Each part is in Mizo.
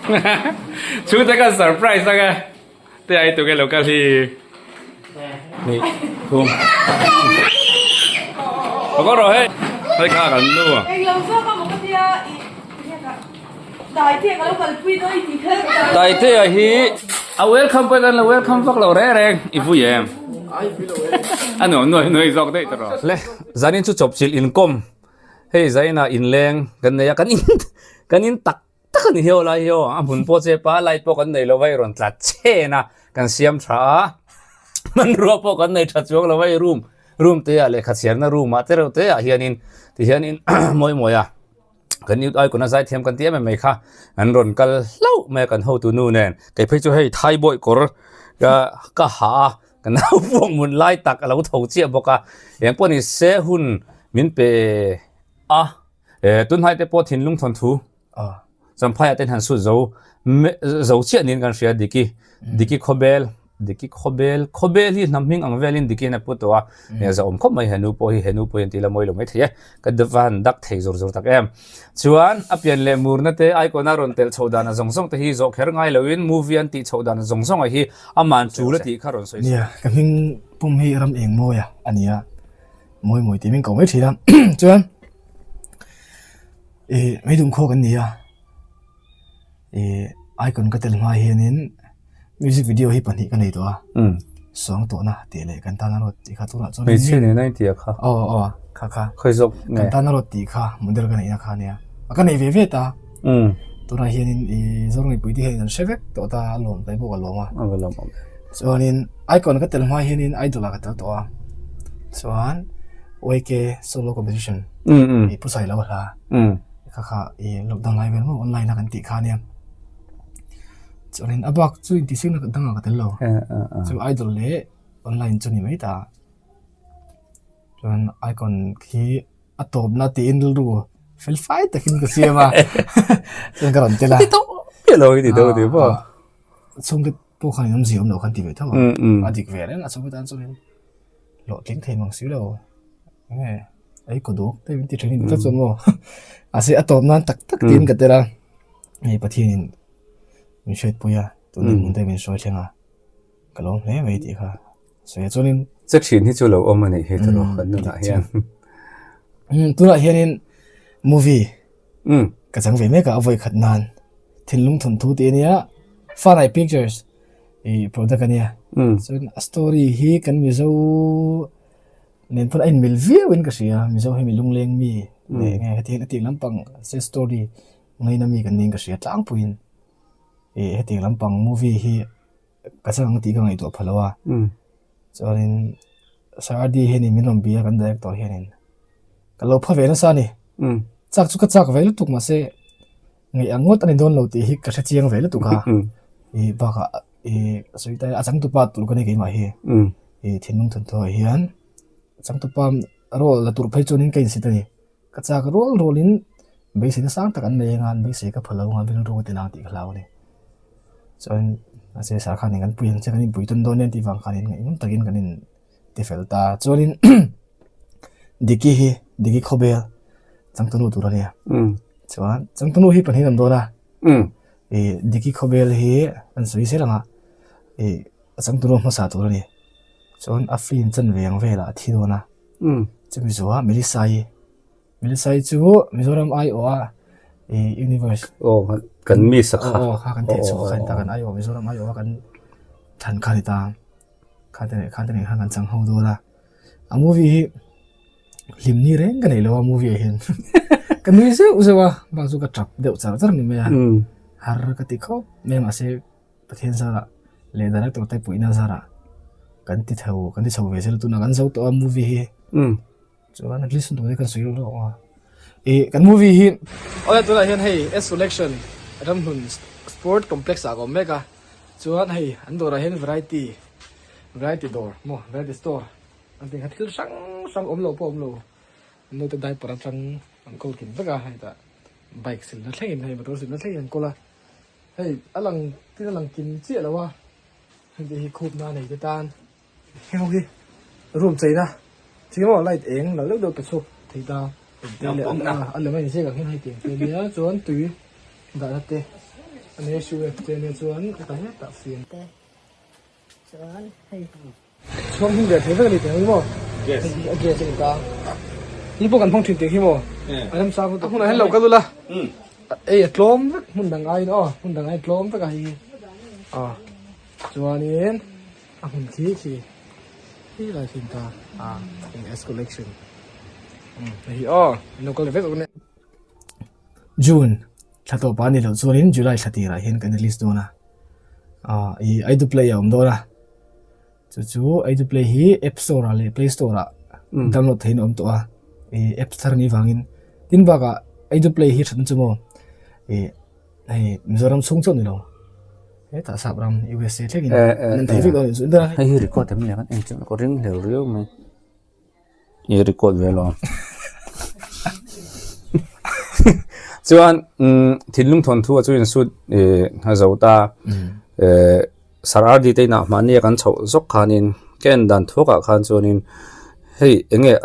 Chhungte kan surprise ang e. Te ai tunge lo kal hi. Ni thum. Ka rawh hei. Hei kha kan nu. Englo zawk a maw ka tia i Taitea ka lo kalpui dawn i ti kher ta. Taitea hi a welcome pawh kan lo welcome vak lo reng reng i vui em? A nuam nuai nuai zawk daih ta rawh. Le zanin chu chawpchilh inkawm hei zainah inleng kan nei a kan in kan in tak tak a ni hiau lai hiau a hmun pawh che pa light pawh kan nei lo va i rawn tla chen a kan siam tha a hmanrua pawh kan nei tha chuang lo va i room room te ah lehkha chhiarna room ah te reuh te ah hianin tihianin mawi mawi a kan youth icon a zaithiam kan ti em em mai kha an rawn kal hlauh mai a kan hotu nu nen kei phei chu hei thaibawi kawr ka ka ha a ka naupang mun lai tak a lo tho chiah bawk a engpawh ni se hun min pe a. Eh, tunhai te pawh thinlung thawnthu Champhaiah ten han sut zo zo chiah niin kan hria Diki Diki Khawbel Diki Khawbel Khawbel hi hnam hming ang velin Diki in a pu tawh a eh za awm khawp mai henu pawh hi henu pawh hi an tih la mawi lo mai thei e ka van dak thei zawr zawr tak em chuan a pian leh murna te icon a rawn telh chhoh dan a zawng zawng te hi zawh kher ngai loin movie an tih chhoh dan zawng zawng ah hi aman tul a tih kha rawn sawi Nia ka hming pum hi ram eng mawi a a ni a. Mawi mawi tih min ko mai thin a chuan ih meidum khaw kan ni a ih icon ka tel hma hianin music video hi pahnih ka nei tawh a sawng tawhna tih leh kan tana rawt tih kha tunah chuan hmeichhia nena in tih a kha aw aw kha kha khawi zawk nge kan tana rawt tih kha model ka neihna kha ania a ka nei ve ve ta tunah hianin ih Zoram mipui te hian an hre vek tawh ta a lawm kai bawk a lawm a a va lawm awm ve. Chuanin icon ka tel hma hianin idol ah ka tel tawh a chuan YK solo competition i pu sailo hla kha kha i lockdown lai vel maw online a kan tih kha ania chuanin a bak chu intihsiakna dangah ka tel lo chu idol leh online chu ni mai ta chuan icon khi a tawpna tiin rilru fel fai takin ka siam a chuan ka rawn tel a. Ti tawh miah lo i ti deuh a ni maw? Chhungte pawh khan in awmzia awm lo khan ti ve tho a, a dik ve reng a chhungte tan chuan in hlawhtling thei mang si lo enge ei kaw dawk te min ti thin tlat chuan maw mahse a tawp nan tak tak tiin ka tel a hei Pathian in min hriatpui a tun hmun te min hruai thleng a ka lawm hle mai tih kha sawi a chuan in Che thin hi chu lo awm a nih hi tawh kan nunah hian. Tunah hianin movie Ka chang ve mek a, a vawi khat nan thinlung thawnthu tih a nia, Fanai Pictures ih product a nia. Chuan a story hi kan Mizo nen pawn a inmil viau in ka hria, Mizo hi mi lungleng mi leh nge hetiang hetiang lampang se story ngaina mi kan niin ka hria tlangpuiin ih hetiang lampang movie hi ka chang ang tih ka ngaihtuah pha lo a. Chuanin Sir RD hianin min rawn bia kan director hianin ka lo pha ve nasa a ni. Chak chu ka chak ve lutuk mahse ngaih ang ngawt a ni dawn lo tih hi ka hre chiang ve lutuk a. Ih bakah ih sawi ta ila a changtupa tur ka ni keimah hi. Ih thinlung thawnthuah hian changtupa role la tur phei chuanin ka insit a ni. Ka chak rual rualin beiseina sang tak an nei anga an beisei ka pha lo anga rilru ka ti lang tih ka hlau a ni. Chuan mahse sir khanin kan pui ang che kan inpui tawn dawn nia tih vang khanin ngaihnawm takin kan in ti fel ta. Chuanin Diki hi Diki Khawbel changtunu tur a nia. Chuan changtunu hi pahnih an awm dawn a. Ih Diki Khawbel hi an sawi zel ang a ih a changtunu hmasa tur a ni. Chuan a film chanve ang velah a thi dawn a. Chumi zawhah Melissa-i Melissa-i chu Mizoram aiawha ih universe aw kan miss a kha aw kha kan theh chhuah kha a ni ta kan aiawh Mizoram aiawha kan thlan kha a ni ta kha te leh kha te nen khan kan chang ho dawn a a movie hi hlim ni reng ka nei lo a movie ah hian ka nui zeuh zeuh a bak chu ka tap deuh char char a ni mai a har ka ti khawp mai a mahse. Pathian zarah leh director te puihna zarah kan ti tho kan ti chho ve zel tunah kan zo tawh a movie hi chuan at least tute kan sawi lawk a ih kan movie hi awle tunah hian hei S selection ramhlun sport complex ah ka awm mek a chuan hei an dawrah hian variety variety dawr maw variety store an tih kha thil hrang hrang awm loh pawh awm lo naute diaper atang an kawl kim vek a hetah bike silna thlengin hei motor silna thlengin an kawl a. Hei a lang tin a lang kim chiah lo a heng te hi khup na nei te tan heng ho hi room cheina thing emaw light eng lo deuh deuh pe chhuak thei ta a lem a inziak ang hian hei tiang te ania chuan tui dahna te. Ani SUF te ania chuan ka hetah fian. Te chuan hei. Chhuang hming ve thei vek a ni teh ang maw? Gas. A gas a ni ta. Ni pawh kan hmang thin tih hi maw? A ram sang lutuk. A hmunah hian lo kal ula. Ei a tlawm vek hmun dang aiin aw hmun dang aiin tlawm vek a hei hi. Aw chuanin a hmun khi khi khi lai khi ta a S collection. Hei hi aw in lo kal ve vek awm e. June thla tawp a ni loh chuanin July thla tirah hian kan release dawn a ah ih I do play a awm dawn a chu chu I do play hi app store ah leh play store ah download theihin a awm tawh a ih apps thar anih vangin tin bakah I do play hi thatna chu maw ih hei Mizoram chhung chauh ni lo hetah sap ram USA thlengin an en thei vek dawn a ni chu hei hi record em ni ang eng chu ka ring hlel riau mai. I record ve lo. Chuan thinlung thawn thu a chu insut a zo ta. Sir RD te inah mahni a kan chhoh zawk khanin ka en dan thuakah khan chuanin hei eng nge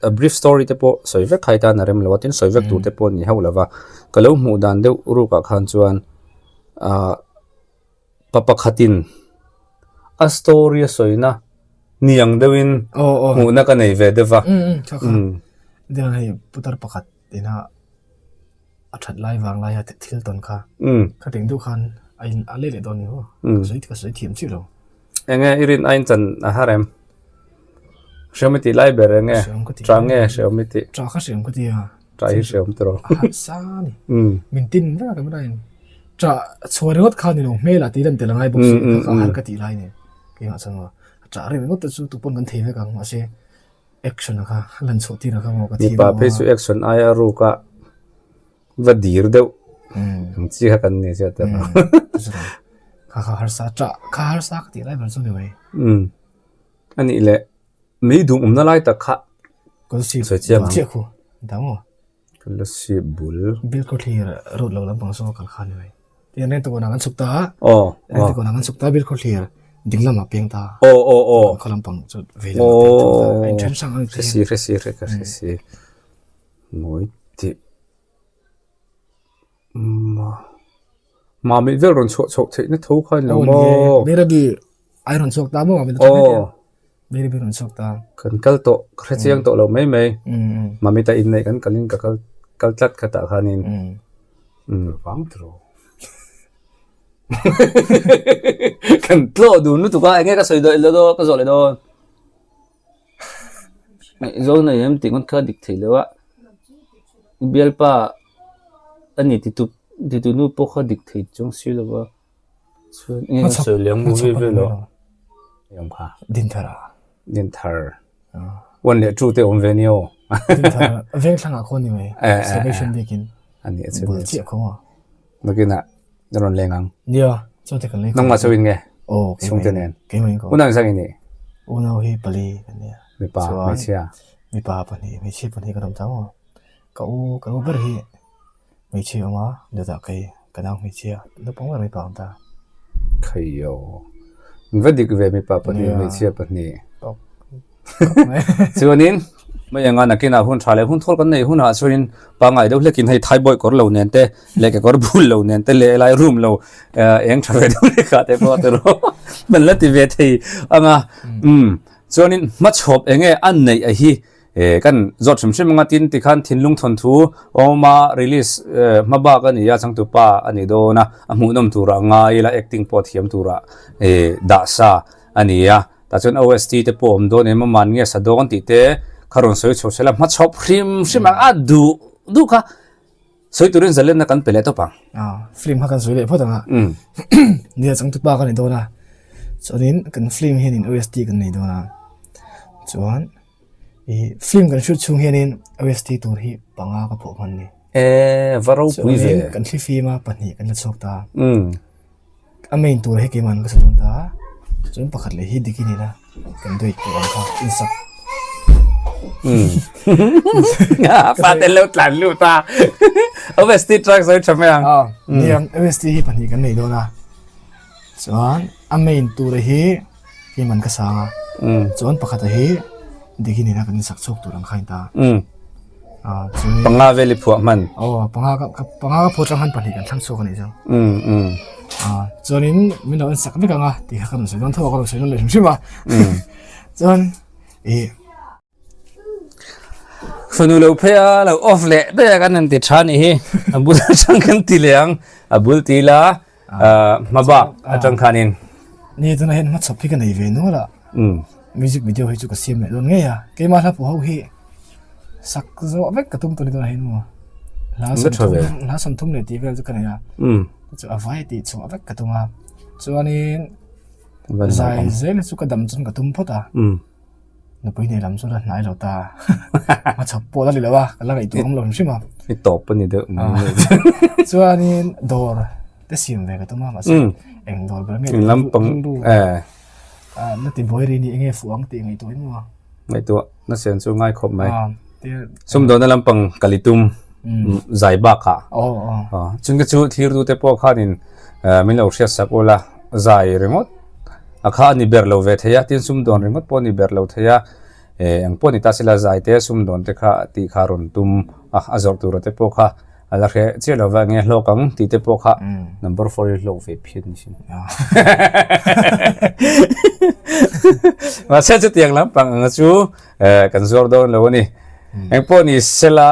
a brief story te pawh sawi vek khai tan a rem lo a tin sawi vek tur te pawh a ni hauh lo va. Ka lo hmuh dan deuh rukah khan chuan ah Pa pakhatin a story a sawina niang deuhin hmuhna ka nei ve deuh va. Tha kha. Dian hei putar pakhat ina a that lai vang laia thil tawn kha. Kha teng deuh khan a in a leh leh dawn ni maw? Ka sawi ka sawi thiam chiah lo. Enge i rin a inchan a har em? Hreawm i tih lai ber enge? Tah nge hreawm i tih? Tah kha hreawm ka ti a. Tah hi hreawm tawh. A harh sa a ni. Min tin vek a camera in. Tah chhuah ringawt kha ni lo hmel ah tih lan tel a ngai bawk si kha kha a har ka tih lai ni. Keimah chuan maw tah reng ringawt te chu tupawn kan thei vek ang mahse action a kha lan chhuah tir a kha maw ka thiam Mipa phei chu action aia ruk a va dir deuh ang chi kha kan ni chiah tawh. Kha kha harsa tah kha harsa ka tih lai ber chu ni mai. A nih leh mei dum awmna lai tak kha sawi chiang ang. Chiah khu dang aw. Kolasib bul. Bil khawthlir road lo lampang saw kal kha ni mai. Tiang reng tukawna kan chhuk ta a. Aw. Reng tukawna kan chhuk ta bil khawthlir ding lamah peng ta. Aw aw aw. Khaw lampang chu vei lamah peng thung ta. A inthen hrang a ni. Hre si hre si hre ka hre si. Ngawi tih. Mamit vel rawn chhuah chhoh theihna tho kha a ni lo maw? Bairabi ai rawn chhuak ta maw Mamit atang heti a Bairabi rawn chhuak ta. Kan kal tawh ka hre chiang tawh lo mai mai. Mamit a inneih kan kalin ka kal kal tlat khatah khanin vang tiraw. Kan tlawh dun lutuk a enge ka sawi dawn ka zawh leh dawn. Ngaihzawn nei em tih ngawt kha dik thei lo a, bialpa a ni ti tu ti tu nu pawh kha dik thei chuang si lo va, chuan eng nge sawi leh ang movie vel aw awm kha. Dinthar a. Dinthar one leh two te awm ve nia aw. Dinthar veng thlangah khaw ni mai salvation biakin a ni a chu bul chiah khaw maw. Nakinah a rawn leng ang. Nia chaw te kan lei khawp. Nangmah chauhin nge? Aw Chhungte nen. Keimah in ka awm. Unau in sang i nih? Unau hi pali kan nia. Mipa hmeichhia. Mipa pahnih hmeichhia pahnih kan awm ta maw. Ka u ka u ber hi hmeichhia a awm a dawtah kei ka nau hmeichhia naupang ber mipa a awm ta. Khaio. Va dik ve mipa pahnih hmeichhia pahnih. Chuanin mai anga nakinah hun tha leh hun thawl kan neih hunah chuanin pangngai deuh hlekin hei thaibawi kawr lo nen te leh kekawr bul lo nen te leh helai room lo eng tha ve deuh hlekah te pawh a ti rawh kan la ti ve thei anga umm chuanin hmachhawp eng nge a neih a hi kan zawt hrim hrim anga tin tikhan thinlung thawnthu awma release hma bak a ni a changtupa a ni dawn a a hmuhnawm turah ngai ila acting pawh thiam turah dah sa a ni a. Tah chuan OST te pawh awm dawn em aman nge sa dawn tih te kha rawn sawi chho sela hmachhawp hrim hrim ang a duh duh kha sawi turin zalenna kan pe leh tawp ang. Ah film kha kan sawi leh phawt ang a. Nia changtupa ka ni dawn a chuanin kan film hianin OST kan nei dawn a chuan ih film kan shoot chhung hianin OST tur hi panga ka phuah hman ni. E va ropui ve. Chuanin kan thli fim a pahnih kan la chhuak ta. A main tur hi keimah an ka sa dawn ta a, chuan pakhat leh hi dik i ni la, kan duit tur ang kha insak. Fate lo tlan lut a, OST truck sawi tha mai ang. Nia, OST hi pahnih kan nei dawn a, chuan a main tur hi keimah an ka sang a, chuan pakhat hi dik i ni la kan insak chhuak tur ang kha a ni ta a. Panga vel i phuah hman. Aw, panga ka phuah chang khan pahnih kan thlang chhuak a nih chu. Chuanin min lo en sak vek ang a tih kha ka rawn sawi dawn tho a, ka rawn sawi nawn leh hrim hrim a. Chuan ih. Fanu lo phei a, lo off leh daih a kan han ti tha nih hi. A bul atang kan ti leh ang, a bul ti ila hma bak atang khanin. Ni tunah hian hmachhawp hi ka nei ve nual a, music video hi chu ka siam leh dawn ngei a, keimah hla pawh ho hi sak zawh vek ka tum tawh ni tunah hian maw. Hla sawmthum leh tih vel chu ka nei a, chu a vai tih chhuah vek ka tum a, chuanin zai zel hi chu ka dam chuan ka tum phawt a. Nupui nei lam chu la hnai lo ta. A chhawp pawh la ni lo a, ka la ngaihtuah awm lo hrim hrim a. I tawp a ni deuh mai. Chuanin dawr te siam ve ka tum a mahse eng dawr ber nge Eng lampang eh. Na ti buai ri ni enge fuh ang tih ngaihtuah in maw. Ngaihtuah na siam chu ngai khawp mai. Sumdawna lampang kal i tum zai bakah. Chung te chu thirtu te pawh khanin min lo hriat sak ula zai ringawt. A kha a ni ber lo ve thei a, tin sumdawn ringawt pawh a ni ber lo thei a, eh eng pawh ni ta sela zai te sumdawn te kha tih kha rawn tum a, a zawrh tura te pawh kha a la hreh chiah lo va enge hlawk ang tih te pawh kha number four hi hlawk ve phian ni sin. Mahse chutiang lampang anga chu eh kan zuar dawn lo a ni. Eng pawh ni sela.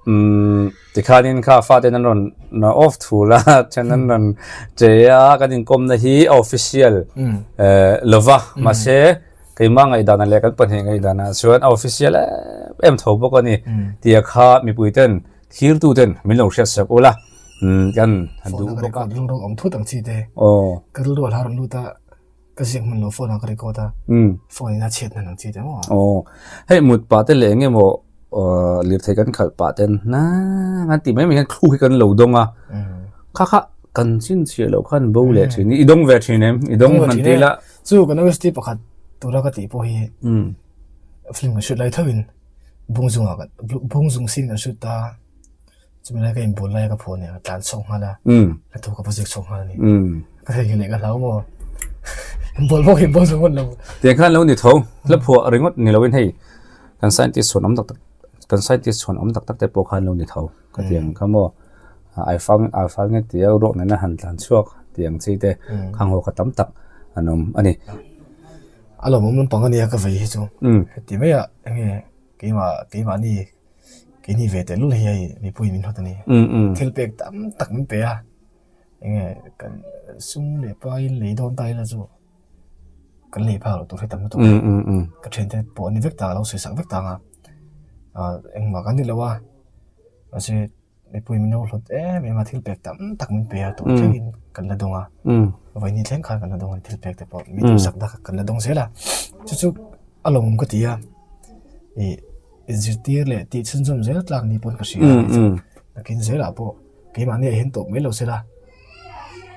Umm tikhanin kha faten an rawn off thul a then an rawn che a kan inkawmna hi a official eh lova mahse keimah ngaihdan leh kan pahnih ngaihdan ah chuan a official em em tho bawk a ni tia kha mipui ten thlir tu ten min lo hriat sak ula umm kan han duh bawk a. Rilru awm thut ang chi te ka rilru a hla rawn lut a. Ka ziak hman lo phone ah ka record a, phone in a chhiat hnan ang chi te maw? Aw, hei mut pah te leh eng emaw lirthei kan khalh pah ten hnang an tih mai mai hian thluk hi kan lo dawng a, kha kha kan chhinchhiah loh khan bo leh thin i dawng ve thin em? I dawng hman tel a. Chu kan OST pakhat tura ka tih pawh hi film kan shoot lai tho in bungzung ah bungzung scene kan shoot ta. Chumi lai ka inbual lai a ka phone nen ka tlan chhuak nghal a, ka thu ka va ziak chhuak nghal a ni. Ka thei leh ka hlau maw? Inbual bawk inbual zawng hman lo. Tiang khan lo ni tho, hla phuah ringawt ni loin hei kan scientist chhuan awm tak tak kan scientist chhuan awm tak tak te pawh khan lo ni tho ka tiang kha maw ai fang ai fang nge tia ruak nena han tlan chhuak tiang chi te khang ho kha tam tak an awm a ni. A lawmawm lampang a nia ka vei hi chu. Heti mai ah enge keimah keimahni Keini ve teh lul hi hei mipui min hawt a ni. Thil pek tam tak min pe a, enge kan sum leh paiin lei dawn ta ila chu kan lei phak loh tur hi tam lutuk a. Ka thiante pawh an ni vek ta a, lo sawi sak vek ta ang a, ah engmah kan ni lo a, mahse mipui min lo hlawt em em a, thil pek tam tak min pe a tun thlengin kan la dawng a, vawiin thleng khan kan la dawng a thil pek te pawh mi duhsak na kan la dawng zel a, chu chu a lawmawm ka ti a, ih. Inzirtir leh tih chhunzawm zel tlak ni pawn ka hria a ni chu. Nakin zelah pawh keimahni ah hian tawp mai lo sela,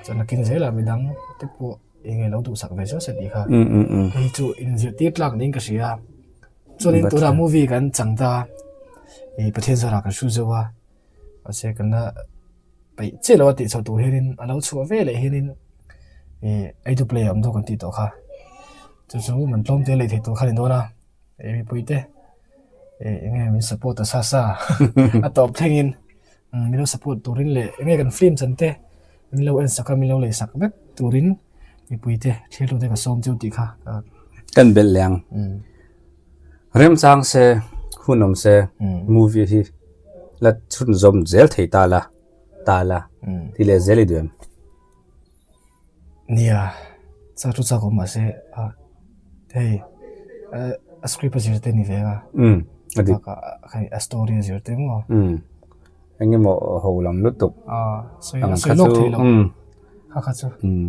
chuan nakin zelah midang te pawh eng nge lo duhsak ve zel se tih kha hei chu inzirtir tlak niin ka hria a. Chuanin tunah movie kan chang ta a, ih Pathian zarah kan hru zeuh a, mahse kan la peih chiah lo a tih chhoh tur hianin a lo chhuah ve leh hianin ih ei tu play a awm deuh kan tih tawh kha, chu chu man tlawm te lei theih tur kha a ni dawn a. Ei mipui te eh enge min support a sa sa a tawp thlengin min lo support turin leh enge kan film chan te min lo en sak a min lo lei sak vek turin mipui te thlir tu te ka sawm cheu tih kha kan belh leh ang remchang se hun awm se movie hi la chhunzawm zel thei ta la ta la ti leh zel i duh em. Nia, chak chu chak awm mahse a hei a script a zir te ni ve a. Umm a dik. Bakah hei a story a zir te maw. Umm eng emaw ho lam lutuk. A sawi a sawi lawk thei lo. Umm kha kha chu. Umm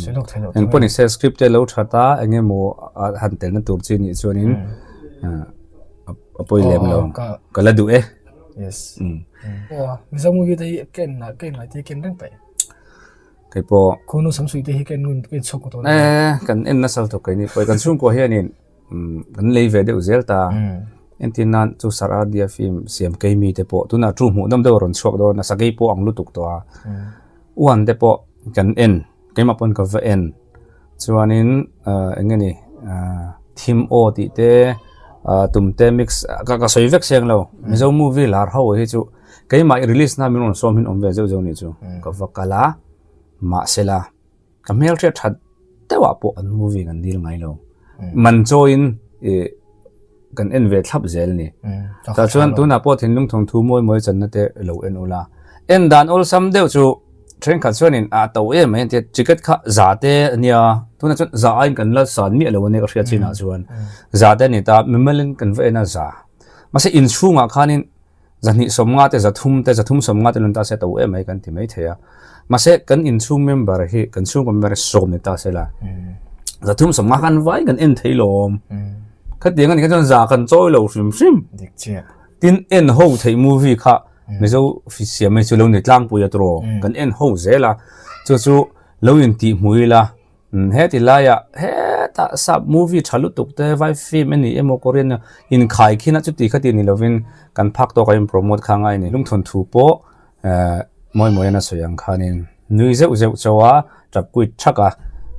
sawi lawk thei lo. Eng pawh ni se script te lo that a eng emaw han telna tur chi nih chuanin a pawi lem lo ka la duh e. Yes. Umm. Aw Mizo movie te hi ka en ka en ngai te hi ka en reng paih. Kei pawh. Khawnu samsui te hi ka en ngun ka en chhuak tawh lo. Eh kan en nasal tawh keini pawh kan chhungkua hianin kan lei ve deuh zel ta. Entir nan chu Saradia film siam keimi te pawh tunah thu hmuh dam deuh a rawn chhuak dawn a sakei pawh ang lutuk tawh a. Uan te pawh kan en keimah pawn ka va en chuanin eng nge ni thim aw tih te tum te mix ka ka sawi vek seng lo Mizo movie lar ho hi chu. Keimah i release na min rawn sawm hin awm ve zeuh zeuh nih chu ka va kal a. Mahsela, ka hmelhriat that deuhah pawh an movie kan dil ngai lo. Man chawiin ih kan en ve thlap zel a ni. Tah chuan tunah pawh thinlung thawnthu mawi mawi channa te lo en ula. En dan awlsam deuh chu thenkhat chuanin a to em mai tia ticket kha za te a nia tunah chuan za aiin kan la san miah lo a nia ka hriat chinah chuan za te a ni ta mimalin kan va en a za. Mahse inchhungah khanin Zahnih sawmnga te, zathum te, zathum sawmnga te lun ta se to em mai kan ti mai thei a. Mahse kan inchhung member hi, kan chhungkaw member hi sawm ni ta se la. Zathum sawmnga khan vai kan en thei lawm. Khatiang a nih kha chuan za kan chawi lo hrim hrim. Dik chiah. Tin en ho theih movie kha Mizo siam hi chu lo ni tlangpui a turaw. Kan en ho zel a. Chu chu lo intih hmui ila. Heti laiah hetah sap movie tha lutuk te vai film a ni emaw Korean inkhai khin a chuti khati ni lovin kan phak tawk a in promote kha ngai a ni. Lungthawn thu pawh eh mawi mawi an a sawi ang khanin nui zeuh zeuh chauh a tap kuit thak a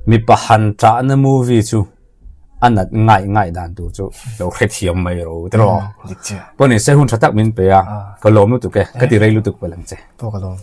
mipa han tahna movie chu a nat ngaih ngaih dan tur chu lo hrethiam mai ro te rawh. Pawh ni se hun tha tak min pe a ka lawm lutuk e ka ti rei lutuk palh ang che. Pawh ka lawm.